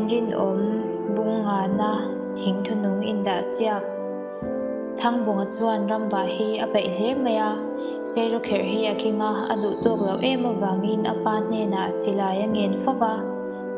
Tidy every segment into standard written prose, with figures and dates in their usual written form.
Thian rinawm bung ngana thing thunung indah siak. Thangbawnga chuan ramvah hi a peih hle mai a, Seirawkherh hi a keng a, a duh tawk loh em avangin a pa hnenah silai a ngen fo va,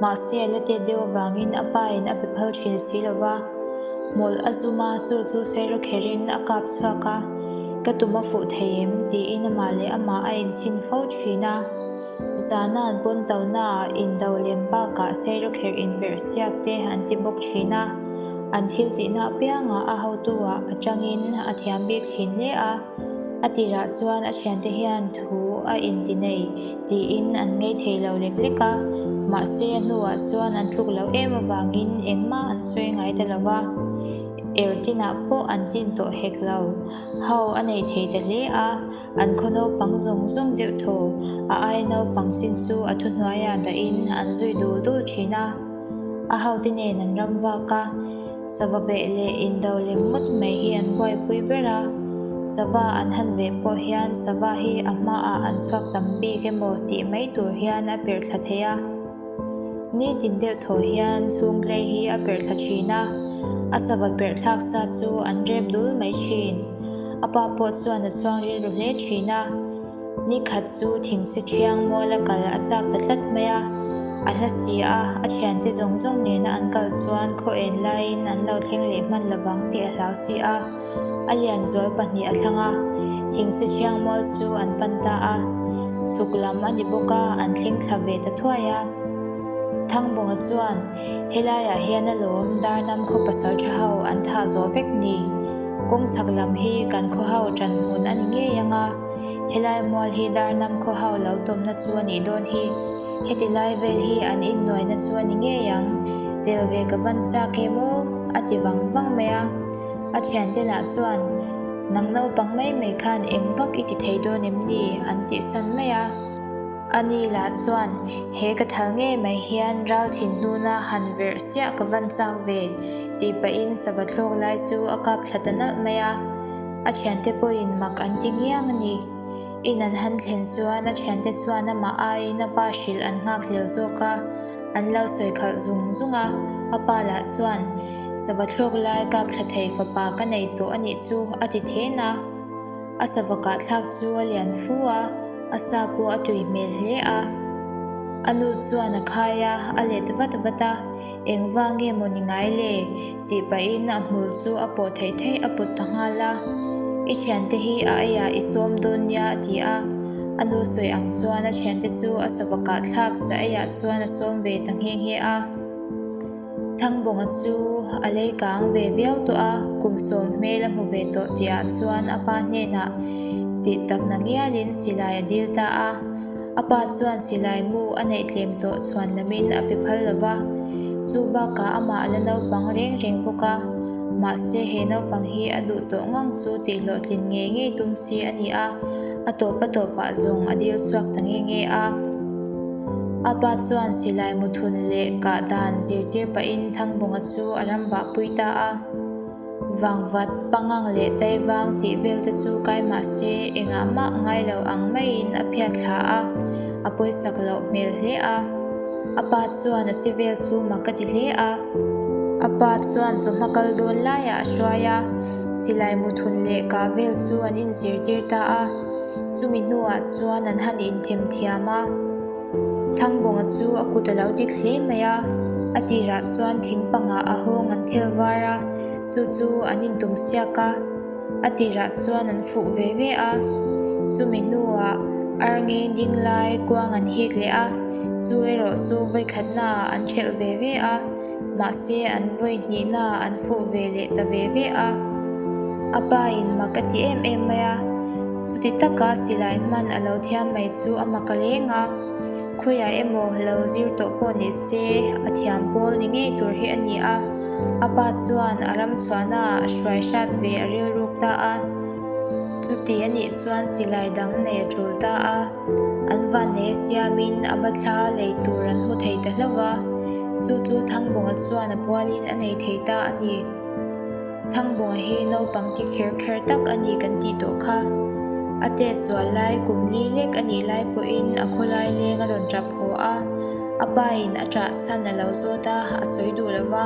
mahse a la tet deuh avangin a pa in a pe phal thin si lo va. Hmawlh a zum a, chu chu Seirawkherhin a kap chhuak a, Ka tum a fuh thei em? tiin amah leh amah a inchhin fo thin a. Zana an pawn tonaah indo lem bakah seirawkherh inperh siak te an ti bawk thin a, an thil tihna apiangah a hotu-ah a tangin a thiam bik thin hle a. A tirah chuan a thiante hian thu a inti nei tiin an ngei thei lo lek lek a, mahse a hnuah chuan an tluk loh em avangin engmah an sawi ngai ta lo va, er tinah pawh an tin tawh hek lo. Ho a nei thei ta hle a. An khaw naupang zawng zawng deuh thaw, a ai naupang chin chu a thuhnuaiah dahin an zui dul dul thin a. A hote nen an ram vak a, sava veh leh indo lem ngawt mai hi an buaipui ber a. Sava an han veh pawh hian sava hi a hmaah an chhuak tam bik emaw tih mai tur hian a perh thla thei a. Nitin deuh thaw hian chhungtlei hi a perh thla thin a, a sava perh thlak sa chu an rep dul mai thin. A pa pawh chuan a chhuang rilru hle thin a, nikhat chu thingse thiang muala kal a chak ta tlat mai a. A hla si a, a thiante zawng zawng nena an kal chuan khaw en laiin an lo thleng leh hman lovang tih a hlau si a. A lian zual pahnih a thlang a, thingse thiang mual chu an pan ta a. Chhuk lam a ni bawk a, an thleng thla ve ta thuai a. Thangbawnga chuan, Helaiah hian alawm Darnam khaw pasal tha ho an thah zawh vek ni. Kawng chhak lam hi kan khaw ho ṭan hmun a ni ngei ang a, helai mual hi Darnam khaw ho lo tawmna chu a nih dawn hi. Heti lai vel hi an innuaina chu a ni ngei ang. Tel ve ka van chak em aw? a ti vang vang mai a. A thiante lah chuan, Nang naupang mai mai khan eng vak i ti thei dawn em ni? an tih san mai a. Ani lah chuan, He ka thal ngei mai hian ral thin hnuna han verh siah ka van chak ve, tih pahin sava thlawk lai chu a kap thla ta nalh mai a. A thiante pawhin mak an ti ngiang a ni. In an han thlen chuan a thiante chuan amah aiin a pa hrilh an nghak hlel zawk a, an lo sawi khalh zung zung a. A pa lah chuan, Sava thlawk lai kap thla thei fapa ka nei tawh a nih chu, a ti then a. A sava kah thlak chu a lian fu a, a sa pawh a tui hmel hle a. A nu chuan a khai a, a let vat vat a, Engvang nge maw ni ngai le? tih pahin a hmul chu a pawh theih theih a pawt ta nghal a. I thiante hi a eiah i sawm dawn nia a ti a. A nu sawi ang chuan a thiante chu a sava kah thlak sa eiah chuan a sawm ve ta nghe nghe a. Thangbawnga chu a lei kang ve viau tawh a, kum sawm hmel a hmu ve tawh tihah chuan a pa hnenah tih tak na ngialin silai a dil ta a. A pa chuan silai mu a neih tlem tawh chhuan lamin a pe phal lo va, chu bakah amah a la naupang reng reng bawk a. Mahse he naupang hi a duh tawh ngang chu tih hlawhtlin ngei ngei tum chi a ni a, a tawp a tawpah zawng a dil chhuak ta nghe nghe a. A pa chuan silai muthun leh kah dan zirtir pahin Thangbawnga chu a ram vah pui ta a. Vangvat, pangang leh taivang tih vel te chu kai mah se engah mah ngai lo ang maiin a phiat thla a, a pawisak loh hmel hle a. A pa chuan a che vel chu mak a ti hle a. A pa chuan chawhma kal dawn laiah a hruai a, silai muthun leh kah vel chu an inzirtir ta a. Chumi hnuah chuan an han inthem thiam a, Thangbawnga chu a kut a lo dik hle mai a, a tirah chuan thing pangah a hawng an thel var a, chu chu an intum siak a, a tirah chuan an fuh ve ve a. Chumi hnuah ar ngeng ding lai kuang an hik leh a, chu erawh chu vawikhatnaah an thelh ve ve a. Mahse an vawi hnihnaah an fuh ve leh ta ve ve a. A pa in mak a ti em em mai a, chuti taka silai hman a lo thiam mai chu a mak a reng a. Khawiah emaw lo zir tawh pawh ni se a thiam pawl ni ngei tur hi a ni a. A pa chuan a ram chhuahnaah a hruai hrat ve a rilruk ta a. Chuti a nih chuan silai dang nei a tul ta a. An vannei a siamin a bathla lei tur an hmu thei ta hlauh a, chu chu Thangbawnga chuan a pualin a nei thei ta a ni. Thangbawnga hi naupang ti kher kher tak a ni kan tih tawh kha. A tet zual lai kum li lek a nih lai pawhin a khawlai leng a rawn tap haw a. A pain a ṭah chhan a lo zawt a, a sawi duh lo va.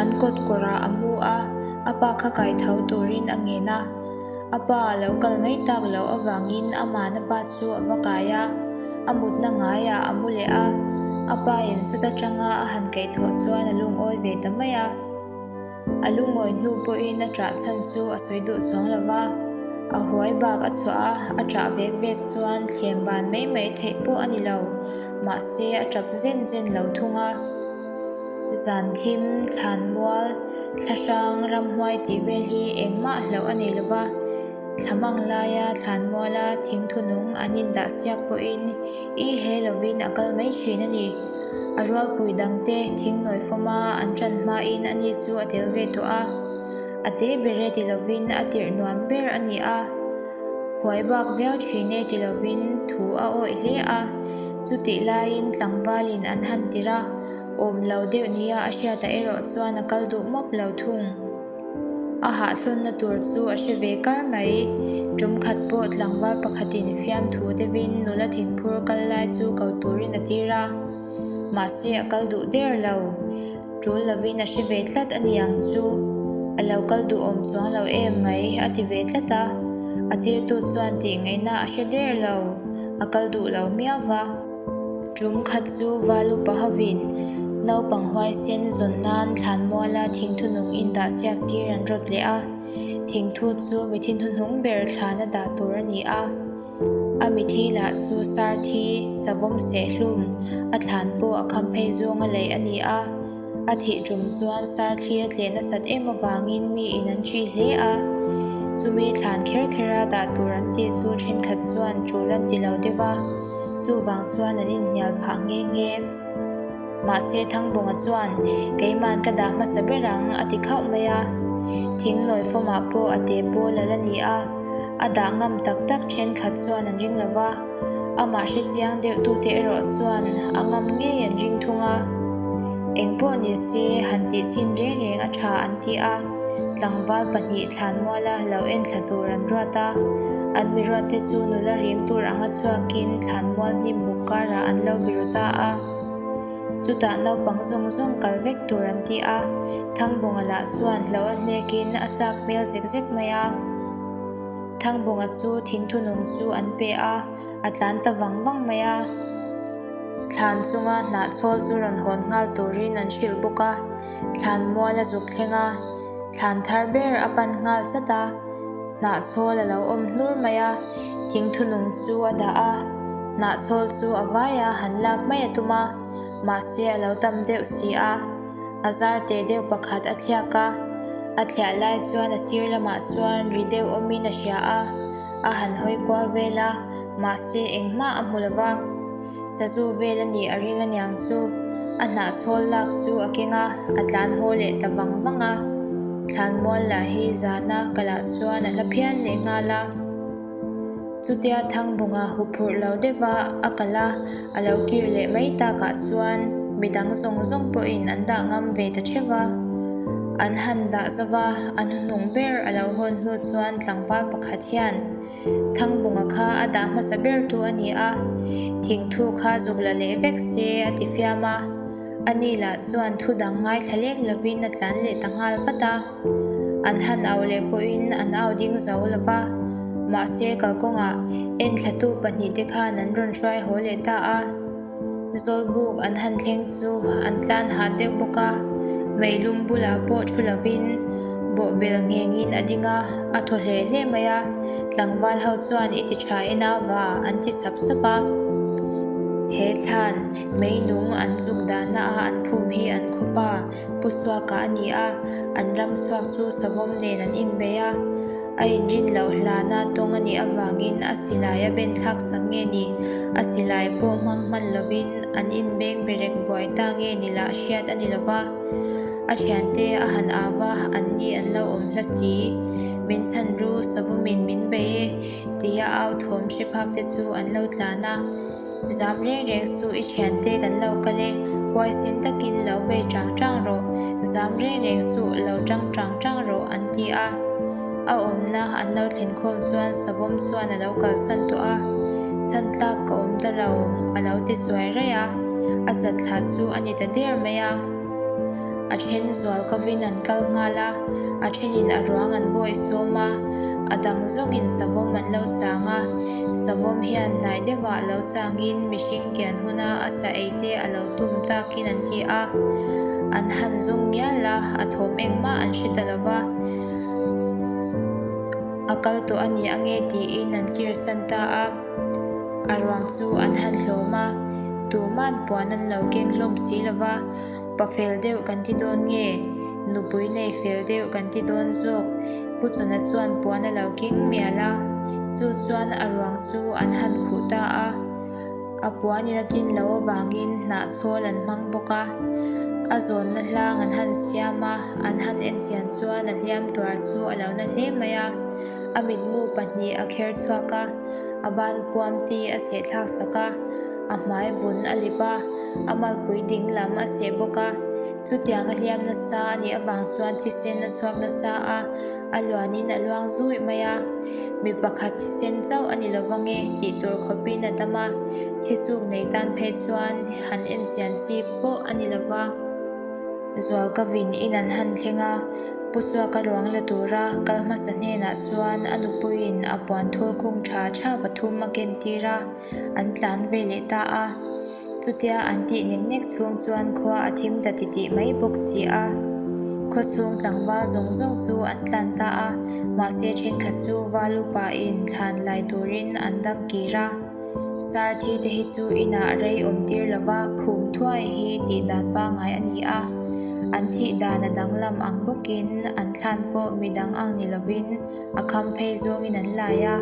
An kawt kawrah a mu a, a pa kha kai tho turin a ngen a. A pa a lo kal mai tak loh avangin ama'n a pa chu a va kai a, a mutna ngaiah a mu leh a. A pain chuta tanga a han kaihthawh chuan a lungawi ve ta mai a. A lungawi hnu pawhin a ṭah chhan chu a sawi duh chuang lo va, a huai bak a chhuah a, a ṭah vek vek chuan thlem ban mai mai theih pawh a ni lo, mahse a ṭap zen zen lo thung a. Zan thim, thlanmual, thlahrang, ramhuai tih vel hi engmah hlauh a nei lo va, thlamang laia thlanmuala thingthunung an indah siak pawhin I he lovin a kal mai thin a ni. A rualpui dangte thingnawi fawma an ṭan hmain ani chu a tel ve tawh a. A te ber e ti lovin a tirh nuam ber a ni a. Huai bak viau thin e ti lovin thu a awih hle a. Chutih laiin tlangvalin an han tirh a, awm lo deuh nia a hriatah erawh chuan a kal duh mawp lo thung. A hahthlawnna tur chu a hre ve kar mai. Tum khat pawh tlangval pakhatin fiamthu deuhin nula thingphur kal lai chu ko turin a tir a. Mahse a kal duh der lo. Tul lovin a hre ve tlat a ni ang chu. A lo kal duhawm chuang lo em mai a ti ve tlat a. A tirtu chuan tih ngaihna a hre der lo. A kal duh lo miau va. Tum khat chu Valupa hovin naupang huaisen zawn nan thlanmuala thingthunung indah siak tir an rawt leh a, thingthu chu mithi hnuhnung ber thlana dah tur a ni a. A mithi lah chu sar thi, savawm sehhlum, a thlan pawh a kham phei zawnga laih a ni a. A thih tum chuan sar thli a tleh nasat em avangin miin an ṭih hle a. Chumi thlan kher khera dah tur an tih chu ṭhenkhat chuan ṭul an ti lo deuh a, chuvang chuan an inhnial phah nghe nghe. Mahse Thangbawnga chuan, Keima'n ka dah hmasa ber ang a ti khauh mai a. Thing nawi fawmah pawh a te pawl a la ni a, a dah ngam tak tak ṭhenkhat chuan an ring lo va. Amah hre chiang deuh tute erawh chuan a ngam ngei an ring thung a. Engpawh ni se han tih chhin reng reng a tha an ti a, tlangval pahnih thlanmuala lo en thla tur an ruat a. An mi ruatte chu nula rim tur anga chhuakin thlanmual hnim buk karah an lo biru ta a. Chutah naupang zawng zawng kal vek tur an ti a, Thangbawnga lah chuan hlo a hnekin a chak hmel zek zek mai a. Thangbawnga chu thingthunung chu an pe a, a tlan ta vang vang mai a. Thlan chunga hnahchhawl chu rawn hawn nghal turin an hrilh bawk a, thlan mual a zuk thleng a, thlan thar ber a pan nghal zat a, hnahchhawl a lo awm hnur mai a, thingthunung chu a dah a, hnahchhawl chu a vai a han lak mai a tum a, mahse a lo tam deuh si a. A zar teh deuh pakhat a thliak a, a thliah lai chuan a sir lamah chuan ri deuh awmin a hria a, a han hawi kual vel a, mahse engmah a hmu lo va. Sazu vel a nih a ring aniang chu, a hnahchhawl lak chu a keng a, a tlan haw leh ta vang vang a. Thlanmual lah hi zana kalah chuan a hla phian leh nghal a. Chutia Thangbawnga huphurh lo deuha a kal a, a lo kir leh mai takah chuan midang zawng zawng pawhin an dah ngam ve ta theuh a. An han dah zova, a hnuhnung ber a lo hawn hnu chuan tlangval pakhat hian Thangbawnga kha a dah hmasa ber tu a ni a, thingthu kha zuk la leh vek se a ti fiam a. Ani lah chuan thu dang ngaithla lek lovin a tlan leh ta nghal vat a. An han au leh pawhin an au ding zo lo va, mahse kalkawngah enthlatu pahnihte khan an rawn hruai haw leh ta a. Zawlbuk an han thleng chu an tlan hah deuh bawk a, meilum bulah pawh thu lovin bawhbel nghengin a ding a, a thaw hle hle mai a, tlangval ho chuan i ti tha e nauva an ti sap sap a. He thlan meinung an chuk dahna a an phum hi an khawp a. Pu Suaka a ni a, an ram chhuak chu savawm nen an inbei a, a inrin loh hlana tawng a nih avangin a silai a ben thlak sak nge ni, a silai pawh hmang hman lovin an inbeng berek buai ta nge ni lah hriat a ni lo va. A thiante a han au va, an ni an lo awm hla si. Min chhan ru, savawmin min bei e, tia au thawm hre phak te chu an lo tlan a. Zam reng reng suh i thiante kan lo kal e, huaisen takin lo bei chang chang rawh, zam reng reng suh lo tang chang chang rawh an ti a. A awmna an lo thlen khawm chuan savawm chuan a lo kalsan tawh a, chhan tlak ka awm ta lo a lo ti chuai raih a. A chat thla chu a ni ta der mai a. A then zual kovin an kal nghal a, a thenin a ruang an bawih sawm a, a dang zawngin savawm an lo chang a. Savawm hian hnai deuhah lo changin mihring kian huna a sa ei te a lo tum takin an ti a. An han zawng ngial a, a thawm engmah an hre ta lo va. A kal tawh a ni ange tiin an kirsan ta a. A ruang chu an han hlawm a, tuman puan an lo keng hlawm si lo va, pa fel deuh kan ti dawn nge, nupui nei fel deuh kan ti dawn zawk, Pu Chawna chuan puan a lo keng mial a, chu chuan a ruang chu an han khuh ta a. A puan in a tlin loh avangin hnahchhawl an hmang bawk a, a zawnna hlang an han siam a, an han enchian chuan a hliam tuar chu a lo na hle mai a, a mitmu pahnih a kher chhuak a, a ban puam ti a seh thlak sak a, a hmai vun a lip a, a malpui ding lam a seh bawk a, chutiang a hliam nasa a nih avang chuan thisen a chhuak nasa a, a luanin a luang zuih mai a, mi pakhat thisen chauh a ni lo vange tih tur khawpin a tam a, thisuk nei tan phei chuan han enchian chi pawh a ni lo va. Zualkavin in an han thleng a, Pu Suaka ruang la tura kal hmasa hnenah chuan a nupuiin a puan thul khung tha tha pathum a kentir a, an tlan ve leh ta a. Chutia an tih nek nek chhung chuan khua a thim ta titih mai bawk si a. Khaw chhung tlangval zawng zawng chu an tlan ta a, mahse thenkhat chu val upain thlan lai turin an dang kir a. Sar thi te hi chu inah rei awm tir lova phum thuai hi tih dan pangngai a ni a. An thih dan a danglam ang bawkin an thlan pawh midang ang ni lovin A kham phei zawngin an lai a,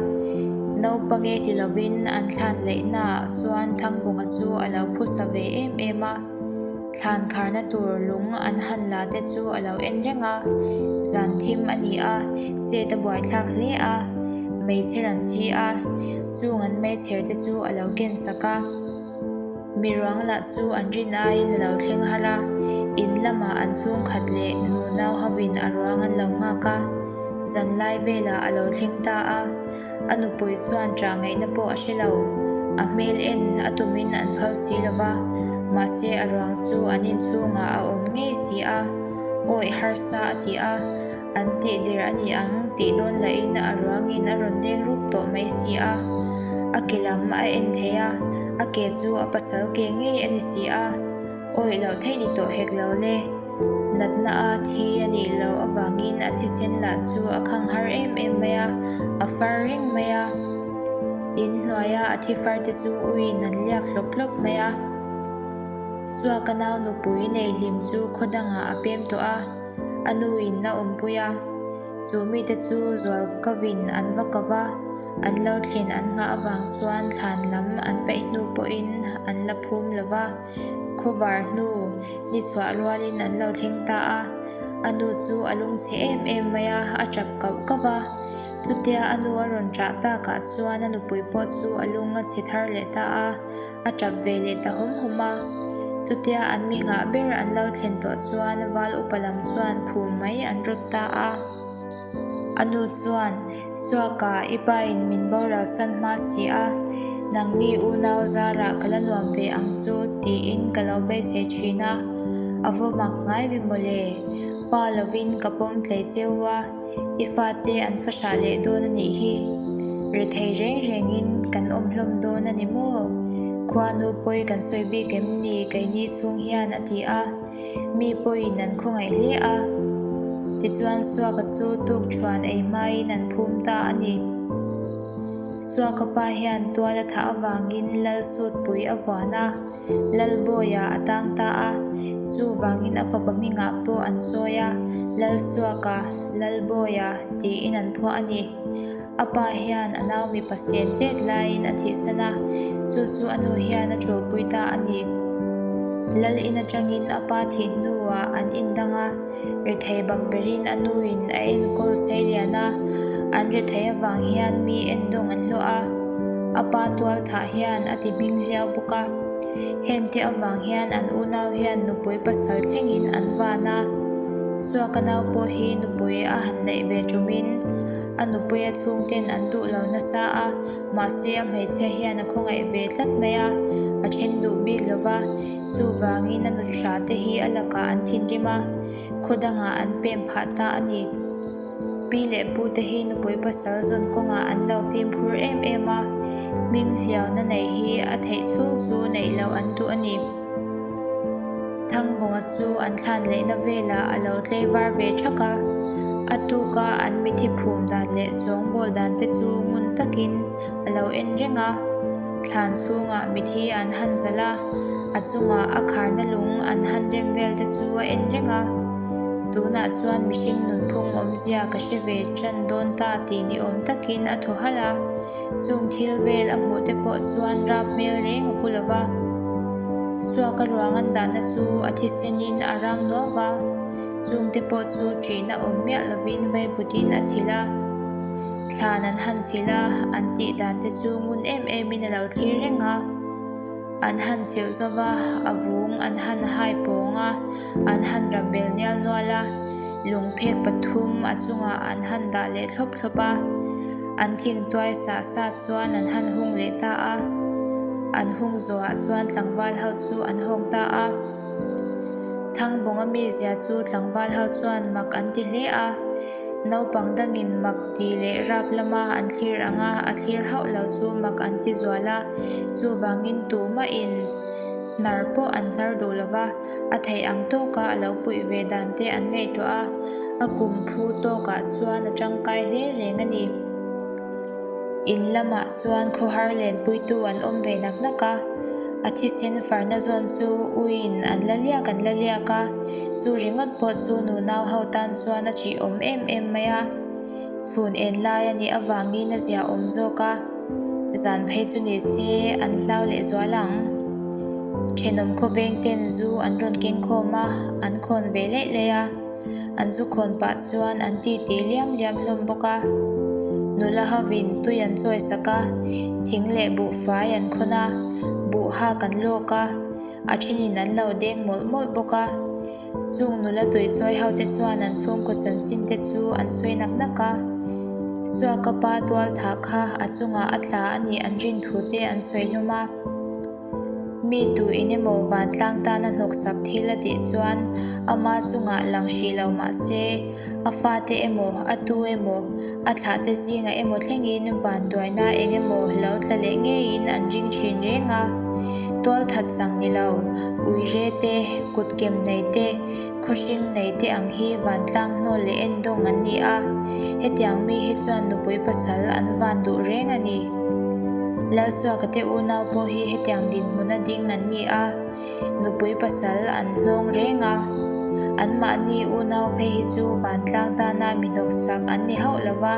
naupang e ti lovin an thlan leihnaah chuan Thangbunga chu a lo phusa ve em em a. Thlan kharna tur lung an han la te chu a lo en reng a, zan thim a ni a, chet a buaithlak hle a, meichher an chhi a, chung an meichher te chu a lo ken sak a. Mi ruang lah chu an rin aiin a lo thleng har a, in lamah an chhungkhat leh nunau hovin a ruang an lo nghak a, zanlai velah a lo thleng ta a, a nupui chuan ṭah ngaihna pawh a hre lo, a hmel en a tumin an phal si lo va, mahse a ruang chu an inchhungah a awm ngei si a, awih harsa a ti a, an tih der a ni ang tih dawn lahin a ruangin a rawn deng rup tawh mai si a. A ke lam a en thei a, a ke chu a pasal ke ngei a ni si a, awih loh theih ni tawh hek lo le. Natna a thi a nih loh avangin a thisen lah chu a khang har em em mai a, a far reng mai a. In hnuaia a thi far te chu uiin an liak hlawp hlawp mai a. Suaka nau nupui nei hlim chu khaw dangah a pem tawh a. A nuin a awmpui a, chu mite chu zualkovin an va ko va, an lo thlen an nghah avang chuan thlan lam an peih hnu pawhin an la phum lo va, khawvar hnu ni chhuah rualin an lo thleng ta a. A nu chu a lungchhe em em mai a, a tap kauh kauh va. Chutia a nu a rawn ṭah takah chuan a nupui pawh chu a lung a chhe thar leh ta a. A tap ve leh ta hawm hawm a. Chutia an mi nghah ber an lo thlen tawh chuan val upa lam chuan phum mai an rawt ta a. A nu chuan, Suaka, i pain min boral san hma si a, nangni unau zarah ka la nuam ve ang chu tiin ka lo beisei thin a, a vaw mak ngai ve mawle. Pa lovin ka pawm tlei cheu a. I fate an fa hrah leh dawn a nih hi. Rethei reng rengin kan awm hlawm dawn a ni maw? Khuanu pawi kan sawi bik em ni keini chhung hian a ti a, mi pawiin an khawngaih hle a. Tichuan Suaka chu tukṭhuan ei hmain an phum ta a ni. Suaka pa hian tual a thah avangin Lal Sutpui a vuan a. Lalbawia a tang ta a, chuvangin a fapa hmingah pawh an sawi a, Lalsuaka, Lalbawia tiin an phuah a ni. A pa hian a nau mipa sen tet laiin a thihsan a, chu chu a nu hian a ṭulpui ta a ni. Lal in aṭangin a pa thih hnuah an indang a, rethei bak berin a nuin a enkawl sei lian a, an rethei avang hian mi endawng an hlawh a, a pa tual thah hian a ti hming hliau bawk a. Hengte avang hian an unau hian nupui pasal thlengin an van a, Suaka nau pawh hi nupui a han neih ve ṭumin a nupuia chhungten an duh lo nasa a, mahse a hmeichhia hian a khawngaih ve tlat mai a, a ṭhen duh bik lo va. Chuvangin a nuhra te hi a lakah an thinrim a, khaw dangah an pem phah ta a ni. Pi leh pu te hi nupui pasal zawn kawngah an lo fimkhur em em a, hming hliauna neih hi a theih chhung chu neih loh an duh a ni. Thangbawnga chu an thlan lehna velah a lo tlei var ve thak a, a tuka an mithi phum dan leh sawngbawl dan te chu ngun takin a lo en reng a. Thlan chhungah mithi an han zalh a, a chungah a kharna lung an han rem vel te chu a en reng a. Tunah chuan mihring nunphung awmzia ka hre ve tan dawn ta tih ni awm takin a thaw halh a. Chung thil vel a hmuh te pawh chuan rap hmel reng a pu lo va. Suaka ruang an dahna chu a thisenin a rang nuau va, chung te pawh chu ṭihna awm miah lovin vaibutin a chhilh a. Thlan an han chhilh a, an tih dan te chu ngun em emin a lo thlir reng a. An han chhilh zo va, a vung an han hai pawng a, an han rap bel nial nual a, lungphek pathum a chungah an han dah leh thlawp thlawp a, an thingtuai sah sah chuan an han hung leh ta a, an hung zawhah chuan tlangval ho chu an hawng ta a. Thangbawnga mizia chu tlangval ho chuan mak an ti hle a. Naupang dangin mak ti leh rap lama an thlir ang a, a thlir hauh lo chu mak an ti zual a, chuvangin tumahin hnar pawh an hnar duh lo va, a theih ang tawka a lo puih ve dan te an ngaihtuah a, a kum phu tawkah chuan a tangkai hle reng a ni. In lamah chuan khawhar lenpuitu an awm ve nak nak a, a thisen farna zawn chu uiin an la liak an la liak a, chu ringawt pawh chu nunau ho tan chuan a ṭih awm em em mai a, chhun en lai a nih avangin a zia awm zawk a, zan phei chu ni se an hlau leh zual ang. Ṭhenawm khawveng ten zu an rawn keng khawm a, an khawn ve leih leih a. An zu khawn pah chuan an ti ti liam liam hlawm bawk a. Nula hovin tui an chawi sak a, thing leh buhfai an khawn a, buh hak an lawk a, a thenin an lo deng mawlh mawlh bawk a. Chung nula tui chawi ho te chuan an chhungkaw chanchin te chu an sawi nak nak a. Suaka pa tual thah kha a chungah a tla a nih an rin thu te an sawi hlawm a. Mi tu in emaw vantlang tana hnawksak thil a tih chuan ama chungah lang hrih lo mah se, a fate emaw, a tu emaw, a thlahte zingah emaw thlengin vanduaina eng emaw lo tla leh ngeiin an ring thin reng a. Tualthat chang ni lo, uire te, kutkem nei te, khawhring nei te ang hi vantlang hnawl leh endawng an ni a, hetiang mi hi chuan nupui pasal an van duh reng a ni. Lalsuaka te unau pawh hi hetiang dinhmuna ding an ni a, nupui pasal an hnawng reng a, anmahni unau phei hi chu vantlang tana mi hnawksak an ni hauh lo va,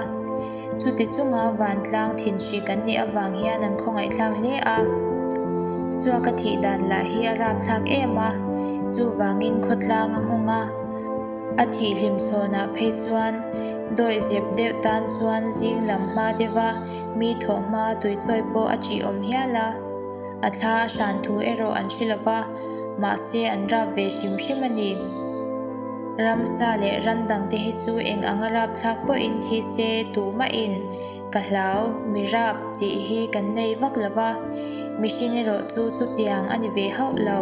Chuti chunga vantlang thinhri kan nih avang hian an khawngaihthlak hle a, Suaka thih dan lah hi a rapthlak em a, chuvangin khawtlang a nghawng a, a thih hlim chhawnah phei chuan dawih zep deuh tan chuan zing lam hma deuha mi thawh hma tuichawi pawh a ṭih awm hial a, a thla a hran thu erawh an hre lo va, mahse an rap ve hrim hrim a ni. Ramsa leh ran dangte hi chu eng anga rapthlak pawhin thi se tumahin ka hlau, mi rap tih hi kan nei vak lo va, mihring erawh chu chutiang a ni ve hauh lo.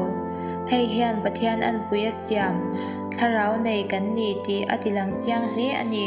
Hei hian Pathian anpui a siam, thlarau nei kan ni tih a tilang chiang hle a ni.